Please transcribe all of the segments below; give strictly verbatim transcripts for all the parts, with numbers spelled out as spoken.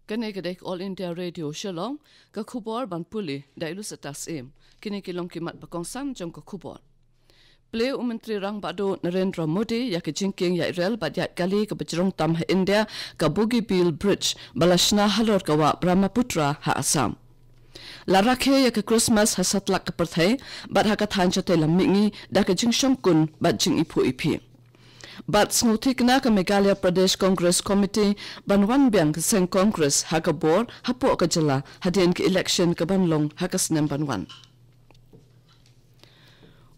Kane ka dei ka All India Radio Shillong, ka khubor ban pule da i Lusata Syiem. Kine ki long ki mat ba kongsan jong ka khubor. Plie u Myntri Rangbah Duh Narendra Modi ïa ka jingkieng ïaid rel bad ïaid kali kaba jrong tam ha India, ka Bogibeel Bridge, ba la shna halor ka wah Brahmaputra ha Assam. La rakhe ïa ka Christmas ha satlak ka pyrthei bad ha ka thaiñ shatei lam mihngi da ka jingshongkun bad jingiphuh iphieng. Bad sngewthikna ka Meghalaya Pradesh Congress Committee ban wan biang ka seng Congress ha ka bor hapoh ka jylla hadien ka election kaban long ha ka snem ban wan.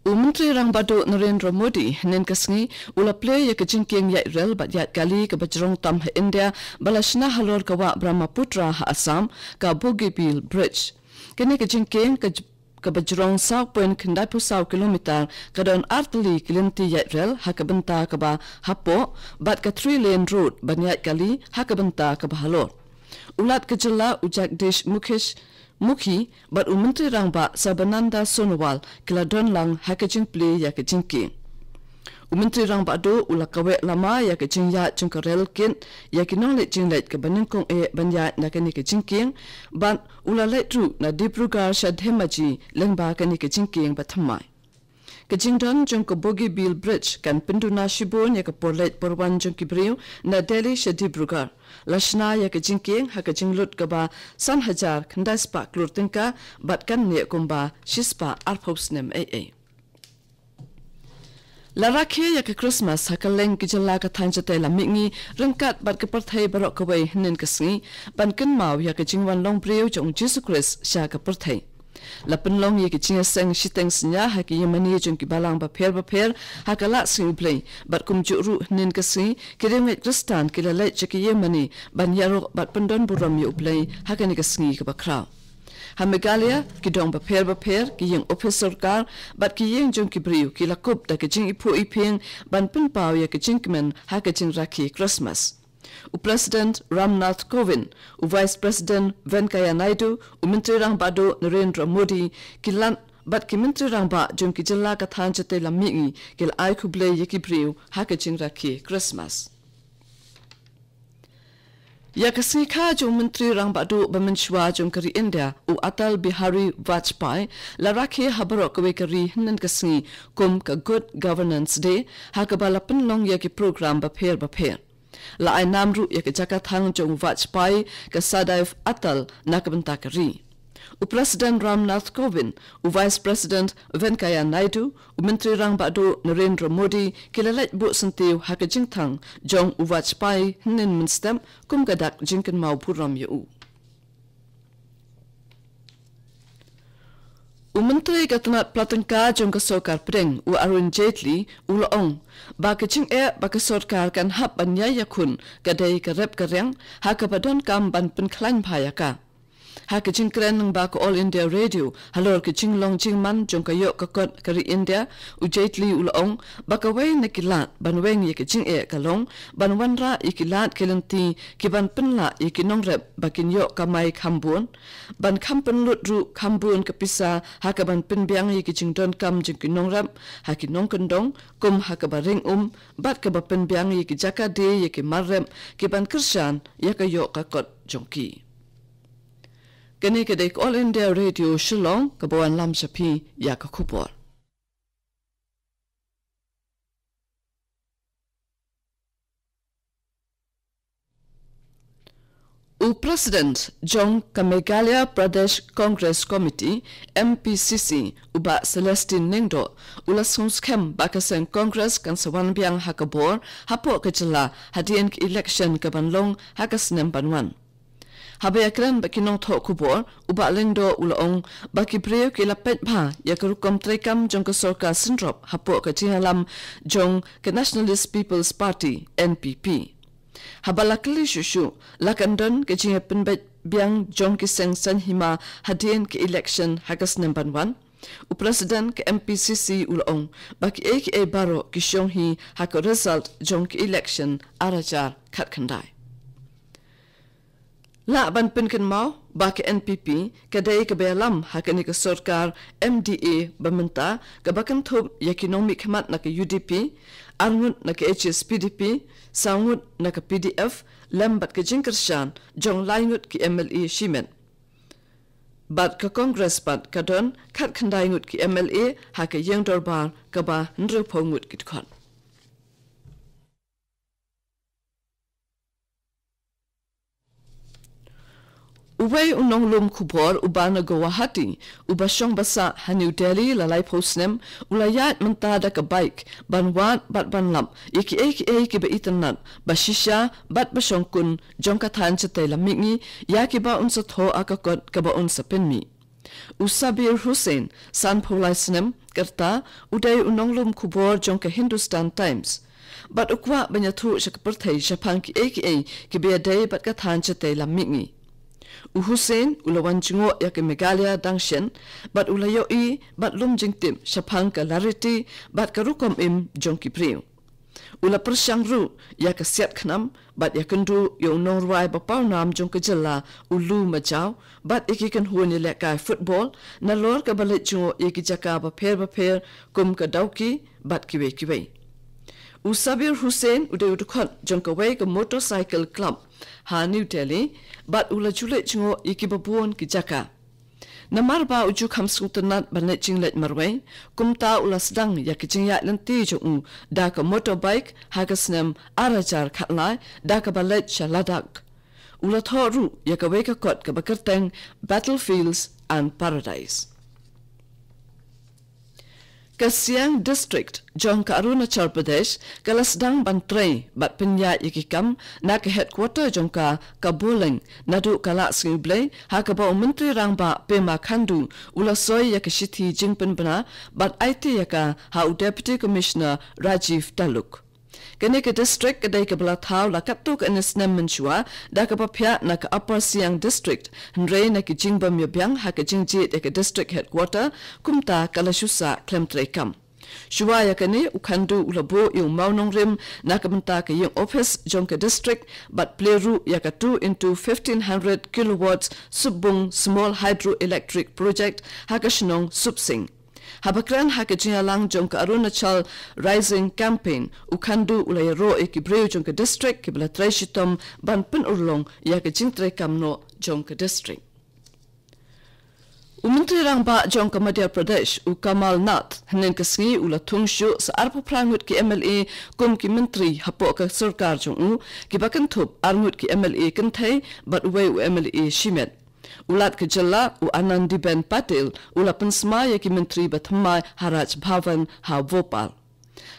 U Myntri Rangbah Duh Narendra Modi hynnin ka sngi u la plie ïa ka jingkieng ïaid rel bad ïaid kali kaba jrong tam ha India ba la shna halor ka wah Brahmaputra ha Assam, ka Bogibeel Bridge. Kane ka jingkieng ka j-, kaba jrong saw point khyndai phew saw kilometer ka don artylli ki lynti ïaid rel ha ka bynta kaba hapoh bad ka three lane road ban ïaid kali ha ka bynta kaba halor. U Lat ka jylla u Jagdish Mukhish Mukhi bad u Myntri Rangbah Sarbananda Sonowal ki la don lang ha ka jingplie ïa ka jingkieng. U Myntri Rangbah Duh u la kaweh lama ïa ka jingïaid jong ka rel kit ïa ki nongleit jingleit kaba nyngkong eh ban ïaid na kane ka jingkieng bad u la leit ruh na Dibrugarh sha Dhemaji lyngba kane ka jingkieng bathymmai. Ka jingdon jong ka Bogibeel Bridge kan pynduna shibun ïa ka por leit por wan jong ki briew na Delhi sha Dibrugarh. La shna ïa ka jingkieng ha ka jinglut kaba san hajar khyndai spah klur tyngka bad kan neh kumba shispah arphew snem ei ei. La rakhe ïa ka Christmas ha kylleng ki jylla ka thaiñ shatei lam mihngi ryngkat bad ka pyrthei baroh kawei hynnin ka sngi ban kynmaw ïa ka jingwan long briew jong u Jisu Khrist sha ka pyrthei. La pynlong ïa ka jingïaseng shiteng synñia ha ki ïingmane jong ki balang bapher bapher ha ka Lad Sngi U Blei bad kumjuh ruh hynnin ka sngi ki riewngeit Khristan ki la leit sha ki ïingmane ban ïaroh bad pyndon burom ïa U Blei ha kane ka sngi kaba khraw. Ha Meghalaya, ki dong bapher bapher, ki ïing ophis sorkar bad ki ïing jong ki briew ki la kup da ka jingiphuh iphieng ban pynpaw ïa ka jingkmen ha ka jingrakhe Christmas. U President Ramnath Kovind, u Vice President Venkaiah Naidu, u Myntri Rangbah Duh Narendra Modi, ki Lat bad ki Myntri Rangbah jong ki jylla ka thaiñ shatei lam mihngi ki la ai khublei ïa ki briew ha ka jingrakhe Christmas. Ïa ka sngi kha jong u Myntri Rangbah Duh ba mynshuwa jong ka ri India, u Atal Bihari Vajpayee, la rakhe ha baroh kawei ka ri hynnin ka sngi kum ka Good Governance Day, ha kaba la pynlong ïa ki program bapher bapher. La ai nam ruh ïa ka jaka thang jong u Vajpayee, ka Sadaiv Atal, na ka bynta ka ri. U President Ramnath Kovind, u Vice President Venkaiah Naidu, u Myntri Rangbah Duh Narendra Modi ki la leit buh syntiew ha ka jingthang jong u Vajpayee hynnin mynstep kum ka dak jingkynmaw burom ïa u. U Myntri ka tnat pla tyngka jong ka Sorkar Pdeng, u Arun Jaitley, u la ong ba ka jingeh ba ka sorkar kan hap ban ïai ïakhun ka dei ka rep ka riang, ha kaba donkam ban pynkhlaiñ bha ïa ka. Ha ka jingkren lyngba ka All India Radio halor ka jinglong jingman jong ka ïoh ka kot ka ri India, u Jaitley u la ong ba kawei na ki lad ban weng ïa ka jingeh ka long ban wanrah ïa ki lad ki lynti kiban pynlah ïa ki nongrep ba kin ïoh kamai kham bun, ban kham pynlut ruh kham bun ka pisa ha kaban pynbiang ïa ki jingdonkam jong ki nongrep ha ki nongkyndong, kum ha kaba ring um bad kaba pynbiang ïa ki jaka die ïa ki mar rep kiban kyrshan ïa ka ïoh ka kot jong ki. Kane ka dei ka All India Radio Shillong kaba wanlam sha phi ïa ka khubor. U President jong ka Meghalaya Pradesh Congress Committee, M P C C, u Bah Celestine Lyngdoh, u la sngewskhem ba ka seng Congress kan sa wan biang ha ka bor hapoh ka jylla hadien ka election kaban long ha ka snem ban wan. Haba ïakren bad ki nongthoh khubor, u Bah Lyngdoh u la ong ba ki briew ki la peit bha ïa ka rukom treikam jong ka sorkar syndrop hapoh ka jingïalam jong ka Nationalist People's Party, N P P. Haba la kylli shuh shuh la kan don ka jingïapynbeit biang jong ki seng saiñ hima hadien ka election ha ka snem ban wan, u President ka M P C C u la ong ba kiei kiei baroh ki shong hi ha ka result jong ka election ar hajar khatkhyndai. Lah ban pynkynmaw ba ka N P P ka dei kaba ïalam ha kane ka sorkar M D A ba mynta, kaba kynthup ïa ki nongmihkhmat na ka U D P, arngut na ka H S P D P, sawngut na ka P D F, lem bad ka jingkyrshan jong laingut ki M L A shimet. Bad ka Congress pat ka don khatkhyndai ngut ki M L A ha ka ïing dorbar, kaba hynriewphew ngut ki dkhot. Uwei u nonglum khubor uba na Guwahati, uba shong ba sah ha New Delhi la laiphew snem, u la ïaid mynta da ka bike ban wad bad ban lap ïa kiei kiei kiba itynnat, ba shisha bad ba shongkun jong ka thaiñ shatei lam mihngi, ïa kiba un sa thoh ha ka kot kaba un sa pynmih. U Sabir Hussain, sanphew lai snem, kata u dei u nonglum khubor jong ka Hindustan Times. Bad u kwah ban ïathuh sha ka pyrthei shaphang kiei kiei kiba ïadei bad ka thaiñ shatei lam mihngi. U Hussain u la wan jngoh ïa ka Meghalaya dang shen, bad u la ïohi bad lum jingtip shaphang ka lariti bad ka rukom im jong ki briew. U la pyrshang ruh ïa ka siat khnam bad ïakynduh ïa u nongrwai ba pawnam jong ka jylla, u Loo Majaw, bad ïa ki kynhun ïalehkai football, nalor kaba leit jngoh ïa ki jaka bapher bapher kum ka Dawki bad kiwei kiwei. U Sabir Hussain u dei u dkhot jong kawei ka motorcycle club ha New Delhi, bad u la ju leit jngoh ïa kiba bun ki jaka. Namar ba u ju kham sngewtynnat ban leit jingleit marwei, kumta u la sdang ïa ka jingïaid lynti jong u da ka motorbike ha ka snem ar hajar khatlai, da kaba leit sha Ladakh. U la thoh ruh ïa kawei ka kot kaba kyrteng Battlefields and Paradise. Ka Siang District jong ka Arunachal Pradesh ka la sdang ban trei bad pynïaid ïa ki kam na ka headquarter jong ka, ka Boleng, naduh ka la sngi U Blei, ha kaba u Myntri Rangbah Pema Khandu u la soi ïa ka shithi jingpynbna bad aiti ïa ka ha u Deputy Commissioner Rajiv Taluk. Kane ka district ka dei kaba la thaw la katto katne snem mynshuwa da kaba phiah na ka Upper Siang District, hynrei na ki jingbym ïabiang ha ka jingjied ïa ka district headquarter, kumta ka la shu sah khlem trei kam. Shuwa ïa kane, u Khandu u la buh ïa u mawnongrim na ka bynta ka ïing ophis jong ka district, bad plie ruh ïa ka two into fifteen hundred kilowatts Supbung Small Hydroelectric Project ha ka shnong Supsing. Haba kren ha ka jingïalang jong ka Arunachal Rising Campaign, u Khandu u la ïaroh ïa ki briew jong ka district kiba la trei shitom ban pynurlong ïa ka jingtrei kam noh jong ka district. U Myntri Rangbah jong ka Madhya Pradesh, u Kamal Nath, hynnin ka sngi u la thung shuh sa arphew phra ngut ki M L A kum ki myntri hapoh ka sorkar jong u, kiba kynthup ar ngut ki M L A kynthei bad uwei u M L A shimet. U Lat ka jylla, u Anandiben Patel, u la pynsmai ïa ki myntri ba thymmai ha Raj Bhavan ha Bhopal.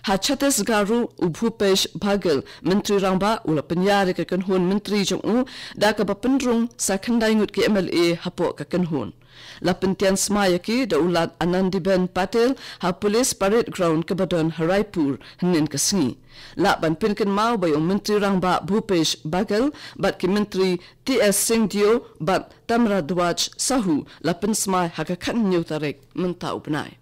Ha Chhattisgarh ruh, u Bhupesh Baghel, Myntri Rangbah, u la pynïar ïa ka kynhun myntri jong u da kaba pynrung sa khyndai ngut ki M L A hapoh ka kynhun. La pyntian smai ïa ki da u Lat Anandiben Patel ha Police Parade Ground kaba don ha Raipur hynnin ka sngi. Lah ban pynkynmaw ba ïa u Myntri Rangbah Bhupesh Baghel bad ki myntri T S Singhdeo bad Tamradhwaj Sahu la pynsmai ha ka khathynñiew tarik mynta u bnai.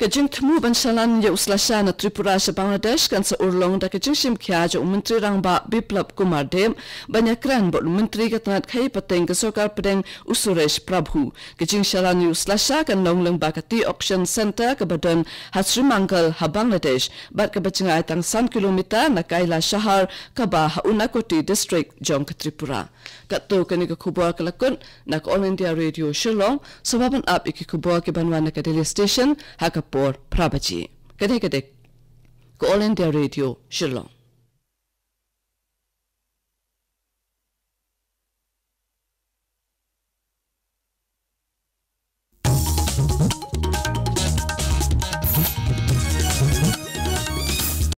Ka jingthmu ban shalan ïa u slasha na Tripura sha Bangladesh kan sa urlong da ka jingshim khia jong u Myntri Rangbah Biplab Kumar Deb ban ïakren bad u Myntri ka tnat khaïi pateng ka Sorkar Pdeng, u Suresh Prabhu. Ka jingshalan ïa u slasha kan long lyngba ka Tea Auction Centre kaba don ha Srimangal ha Bangladesh, bad kaba jngai tang san kilometer na Kailashahar kaba ha Unakoti District jong ka Tripura. Katto kane ka khubor ka la kut na ka All India Radio Shillong. Sngewbha ban ap ïa ki khubor kiban wan na ka Delhi Station ha ka por phra baje. Ka dei, ka dei ka All India Radio Shillong.